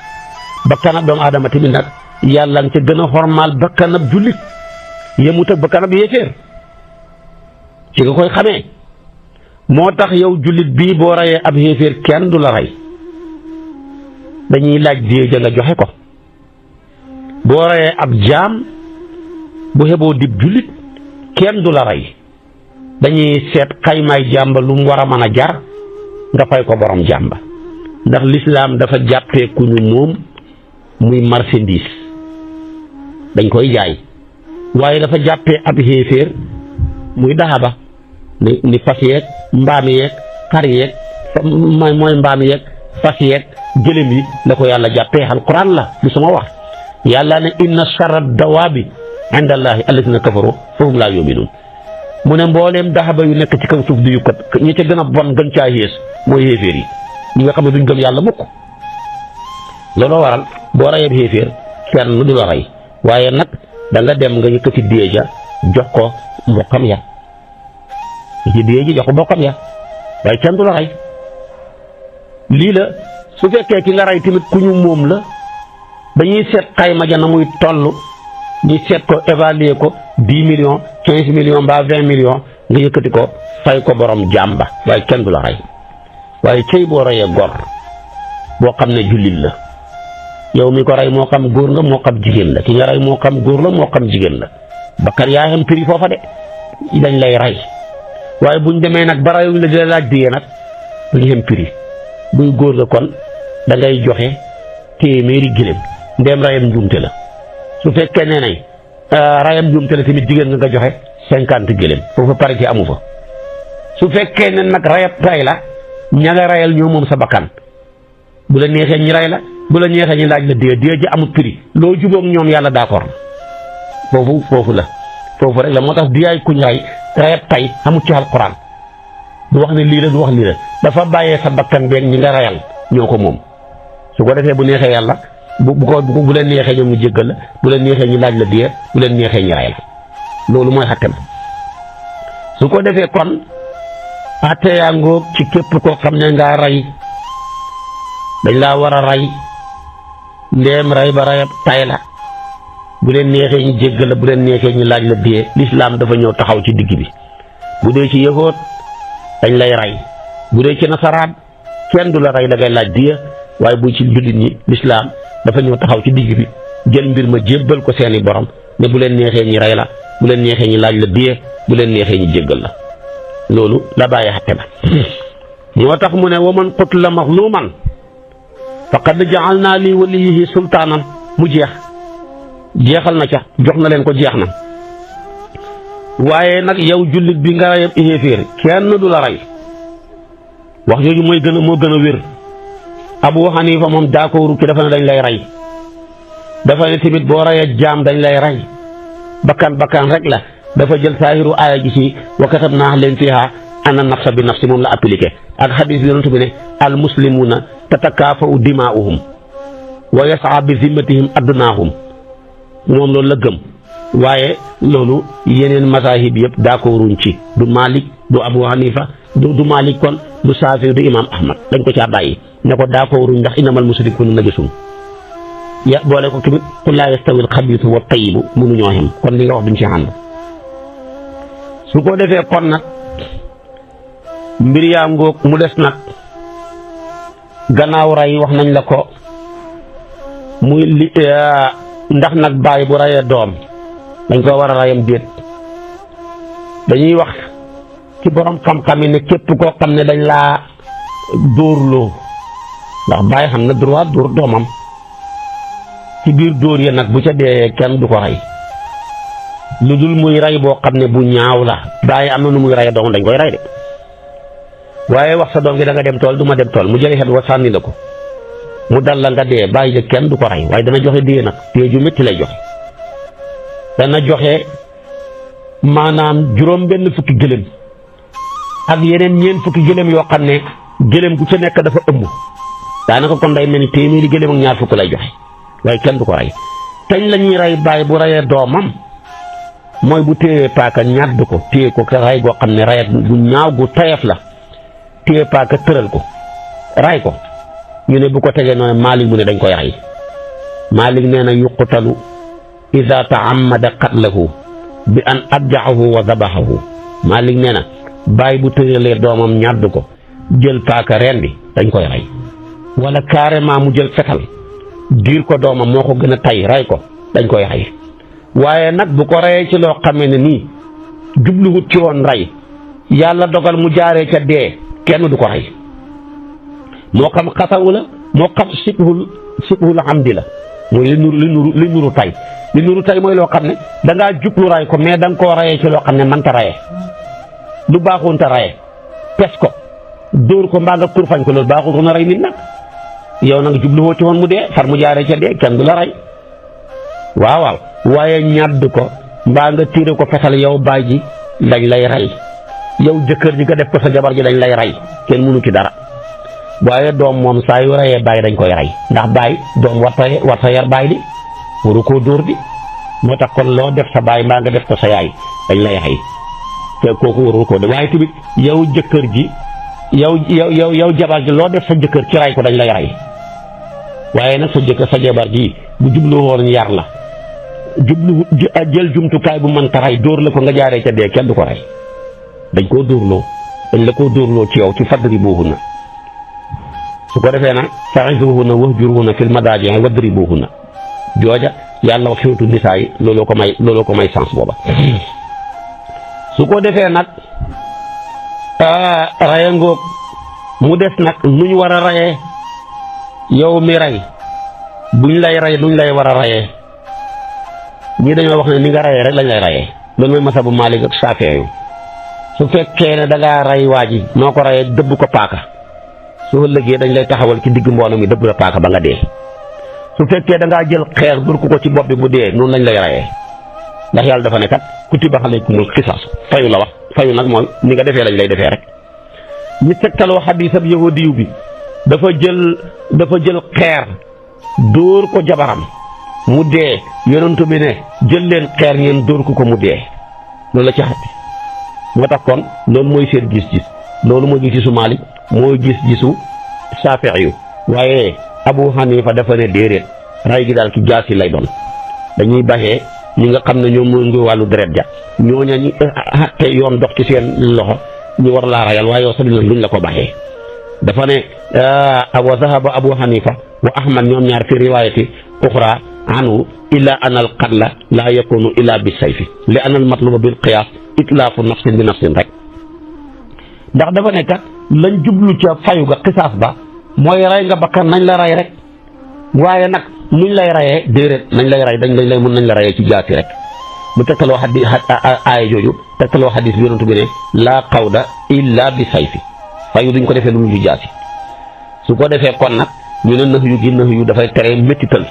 bakkanab doomu aadama tamit nag yàlla nga ca gën a xormaal bakkanab jullit yemut ak bakkanab yéeféer ci nga koy xamee moo tax yow jullit bii boo reyee ab yéeféer kenn du la rey dañuy laaj die ja nga joxe ko boo reyee ab jaam bu xeboo dib jullit kenn du la rey dañuy seet xaymaay jàmba lu mu war a mën a jar nga fay ko borom jàmba ndax lislaam dafa jàppee ku ñu moom muy marchandise dañ koy jaay waaye dafa jàppee ab xéeféer muy daxaba ni fas yeeg mbaam yeeg xar yeeg mooy mbaam yeeg fas yeeg gëlëm yi la ko yàlla jàppee alquran la du sama wax yàlla ne inna charra dawaabi inda allahi alladina kafaru fahum laa yuminuun mu ne mbooleem daxaba yu nekk ci kaw suuf di yukkat ñi ca gën a bon gën caa yées mooy xéeféer yi ñi nga xam ne duñ gëm yàlla mukk looloo waral boo reyee xéeféer kenn du la rey waaye nag da nga dem nga yëkkati dee ja jox ko mbokkam ya ci dee ji jox ko mbokkam ya waaye kenn du la rey lii la su fekkee ki nga rey tamit ku ñu moom la dañuy seet xayma ja na muy toll ñu seet ko évaluer ko 10 millions 15 millions mbaa 20 millions nga yëkkati ko fay ko borom jàmba waaye kenn du la rey waaye cëy boo reyee gor boo xam ne jullit la yow mi ko rey moo xam góor nga moo xam jigéen la ki nga rey moo xam góor la moo xam jigéen la bakkan yaa xam prix foofa de dañ lay rey waaye buñ demee nag ba reyuñ la di la laaj digee nag duñ xem prix buy góor la kon da ngay joxe téeméeri gëléem ndeem rayam njuumte la su fekkee nee nañ rayam njuumte la tamit jigéen nga joxe 50 gëléem foofu pare ci amu fa su fekkee ne nag rayab ray la ña nga rayal ñoo moom sa bakkan bu la neexee ñi ray la bu la neexee ñi laaj la dee ji amul prix loo jubóog ñoom yàlla d'accord foofu la foofu rek la moo tax diyaay kuñ ray rayab tay amul ci alquran du wax ne lii la du wax lii la dafa bàyyee sa bakkan beeg ñi nga rayal ñoo ko moom su ko defee bu neexee yàlla bu leen neexee ñoom ñu jéggal la bu leen neexee ñu laaj la diya bu leen neexee ñu ray la loolu mooy xatte ma su ko defee kon xatte yaa ngoog ci képp koo xam ne ngaa rey dañ laa war a rey ndeem rey ba reyab tay la bu leen neexee ñu jéggal la bu leen neexee ñu laaj la diya lislaam dafa ñëw taxaw ci digg bi bu dee ci yahood dañ lay rey bu dee ci nasaraan kenn du la rey da ngay laaj diya waaye bu ci jullit ñi lislaam dafa ñëw taxaw ci digg bi jël mbir ma jébbal ko seeni borom ne bu leen neexee ñi rey la bu leen neexee ñi laaj la diya bu leen neexee ñi jéggal la loolu la bàyyi xatte ba moo tax mu ne wa man qutila mazluman faqad ja'alna li waliyihi sultaanan mu jeexal na ca jox na leen ko jeex na waaye nag yow jullit bi nga rey xéeféer kenn du la rey wax jooju moo gën a wér Abu Hanifa moom d'accord ki dafa ne dañ lay rey dafa ne tamit boo reyee jaam dañ lay rey bakkan rek la dafa jël saahiru aaya gi ci wa katabnaa leen fiihaa anna nafsa bi nafsi moom la appliqué ak xadiis bi yonent bi ne al muslimuuna tatakaafa'u dimaa'uhum wa yas'a bi zimmatihim adnaahum moom loolu la gëm waaye loolu yeneen masaahib yëpp d'accorduñ ci du Malik du Abu Hanifa du Malik kon du Saafi du Imam Ahmad dañ ko caa bàyyi ne ko d'accorduñ ndax innamal mushrikuuna najasun ya boole ko tamit qul laa yastawi al-xabiisu wa tayyibu mënuñoo xem kon li nga wax duñ ci ànd su ko defee kon nag mbir yaa ngoog mu des nag gannaaw rey wax nañ la ko muy li ndax nag baay bu reyee doom dañ ko war a reyam déet dañuy wax ci borom xam-xam yi ne képp koo xam ne dañ laa dóorloo ndax baay xam na droit dóor doomam ci biir dóor ya nag bu ca dee kenn du ko rey lu dul muy rey boo xam ne bu ñaaw la baay am na nu muy rey doomam dañ koy rey de waaye wax sa doom gi da nga dem tool du ma dem tool mu jëli xet wa sànni la ko mu dal la nga dee bàyyi ja kenn du ko rey waaye dana joxe dee nag dee ju métti lay joxe dana joxe maanaam juróom benn fukki gëlëm ak yeneen ñeent fukki gëlëm yoo xam ne gëlëm gu ca nekk dafa ëmb daanaka kon day mel ni téeméeri gëlëm ak ñaar fukk lay joxe waaye kenn du ko rey teñ la ñuy rey bàyyi bu reyee doomam mooy bu téyee paaka ñàdd ko téye ko rey goo xam ne reyet bu ñaaw gu tayef la téye paaka tëral ko ray ko ñu ne bu ko tegee noonu Maalik mu ne dañ koy rey Maalik nee na yuqtalu ida taammada qatlahu bi an adjaxahu wa dabaxahu Maalik nee na bàyyi bu tëralee doomam ñàdd ko jël paaka reen bi dañ koy rey wala carrément mu jël fetal diir ko doomam moo ko gën a tay rey ko dañ koy rey waaye nag bu ko reyee ci loo xamee ne nii jubluwut ci woon rey yàlla dogal mu jaaree ca dee kenn du ko rey moo xam xasawu la moo xam sibhul amdi la mooy li nuru tay li nuru tay mooy loo xam ne dangaa jublu ray ko mais da nga koo rayee ci loo xam ne mënta rayee lu baaxoonta rayee pes ko dóor ko mbaa nga kurfañ ko loolu baaxul ko na rey nit nag yow nag jubluwoo ci woon mu dee far mu jaaree ca dee kenn du la rey waaw waaye ñàdd ko mbaa nga tiire ko fetal yow baay ji dañ lay rey yow jëkkër ji nga def ko sa jabar ji dañ lay rey kenn mënu ci dara waaye doom moom saa yu reyee baay dañ koy rey ndax baay doom warta yar baay di waru koo dóor di moo tax kon loo def sa baay mbaa nga def ko sa yaay dañ lay rey te kooku warul koo def waaye tamit yow jëkkër ji yow jabar ji loo def sa jëkkër ci rey ko dañ lay rey waaye nag sa jabar ji bu jublu woon yar la jublu jël jumtukaay bu mënta rey dóor la ko nga jaaree ca dee kenn du ko rey dañ koo dóorloo dañ la koo dóorloo ci yow ci fadribuhunna su ko defee nag fa'izuhunna wahjuruhunna fil madaaji' wadribuhunna jooja yàlla wax surtout nisaa yi looloo ko may sens booba su ko defee nag raya ngoog mu des nag nu ñu war a rayee yow mi rey buñ lay rey nuñ lay war a rayee ñii dañoo wax ne ni nga rayee rek lañ lay rayee loolu mooy masabu Maalik ak Saafi'i su fekkee ne da ngaa rey waa ji noo ko rayee dëbb ko paaka su ëllëgee dañ lay taxawal ci digg mbooloo mi dëbb la paaka ba nga dee su fekkee da ngaa jël xeer dur ko ci bopp bi mu dee noonu lañ lay rayee ndax yàlla dafa ne kat kutiba alaykumul qisaas fayu la wax fayu nag mooy ni nga defee lañ lay defee rek ñi tegtaloo xadiisab yahudiyu bi dafa jël xeer dóor ko jabaram mu dee yonentu bi ne jël leen xeer ngeen dóor ko mu dee loolu la ci xati moo tax kon loolu mooy seen gis-gis loolu mooy gis-gisu Maalik mooy gis-gisu Saafi'i yu waaye Abu Hanifa dafa ne déedéet ray gi daal ki jaasi lay doon dañuy baxee ñi nga xam ne ñoom mooy ngi wàllu deret ja ñooña ñi te yoon dox ci seen loxo ñu war laa rayal waaye yow sa dina luñ la ko baxee dafa ne wa zahaba Abu Hanifa wa Ahmad ñoom ñaar fi riwaayati uxra anhu illa an al qatla laa yakunu illa bi sayfi li an al matluba bil qiyaas itlaafu nafsin bi nafsin rek ndax dafa ne kat lañ jublu ca fayu ga qisaas ba mooy rey nga bakkan nañ la rey rek waaye nag nuñ lay reyee déedéet nañ lay rey mën nañ la reyee ci jaasi rek mu tegtaloo aaya jooju tegtaloo xadis bi yonent bi ne laa qawda illa bi sayfi fayu duñ ko defee lu mu jaasi su ko defee kon nag ñu ne nax yu dafay tere méttital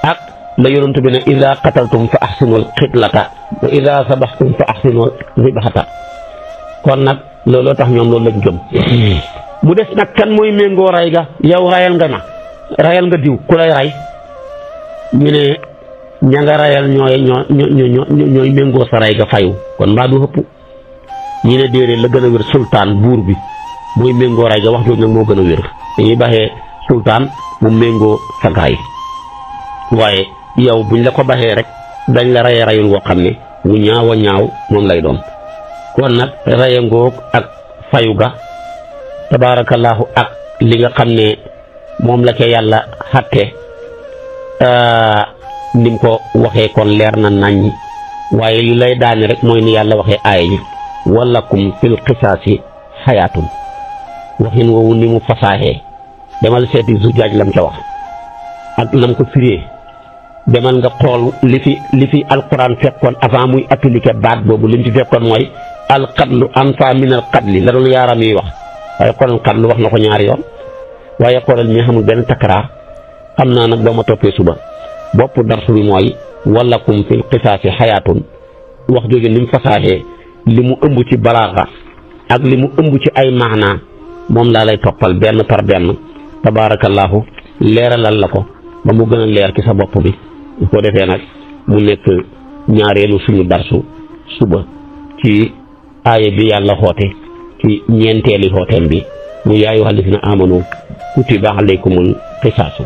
ak la yonent bi ne ida qataltum fa ahsinul qitlata wa ida sabaxtum fa ahsinul zibhata kon nag looloo tax ñoom loolu lañ gëm mu des nag kan mooy méngoo ray ga yow rayal nga diw ku lay ray ñu ne ña nga rayal ñooy méngoo sa ray ga fayu kon mbaa du xëpp ñu ne déedéet la gën a wér sultaan buur bi mooy méngoo ray ga wax jooju nag moo gën a wér dañuy baxee sultaan mu méngoo sa gaay waaye yow buñ la ko baxee rek dañ la rayee rayul woo xam ne mu ñaaw a ñaaw moom lay doon kon nag raye ngoog ak fayu ga tabaarakallaahu ak li nga xam ne moom la ca yàlla xatte nim ko waxee kon leer na naññi waaye li lay daane rek mooy ni yàlla waxee aaya ji walakum fil qisaasi xayaatun waxin woowu ni mu fasaaxee demal seeti Zujaaj lam ca wax ak lam ko firee demal nga xool li fi alquran fekkoon avant muy appliquer baat boobu li mu ci fekkoon mooy alqatlu anfa min alqatli la doon yaaram yi wax waaye xoolal xatlu wax na ko ñaari yoon waaye xoolal mi xamul benn takraar xam naa nag ba ma toppee suba bopp darsu bi mooy walakum fil qisaasi xayaatun wax jooju ni mu fasaaxee li mu ëmb ci balaaxa ak li mu ëmb ci ay maanaa moom laa lay toppal benn par benn tabaarakallaahu leeralal la ko ba mu gën a leer ci sa bopp bi bu ko defee nag mu nekk ñaareelu suñu darsu suba ci aaya bi yàlla xoote ci ñeenteeli xooteem bi mu yaa ayyuhal lazina amanu kutiba alaykumul qisaasu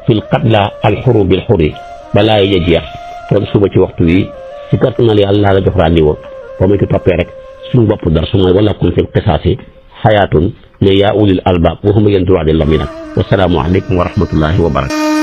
fil qatla al xuru bil xuri balaa yi jeex kon suba ci waxtu wi ci kattanal yàlla la jox rendez-vous boo ma ci toppee rek suñu bopp darsu mooy walakum fil qisaasi xayaatun ne yaa ulil albaab waxuma yéen droit de l'homme yi nag wasalaamu aleykum wa rahmatullahi wa barakatu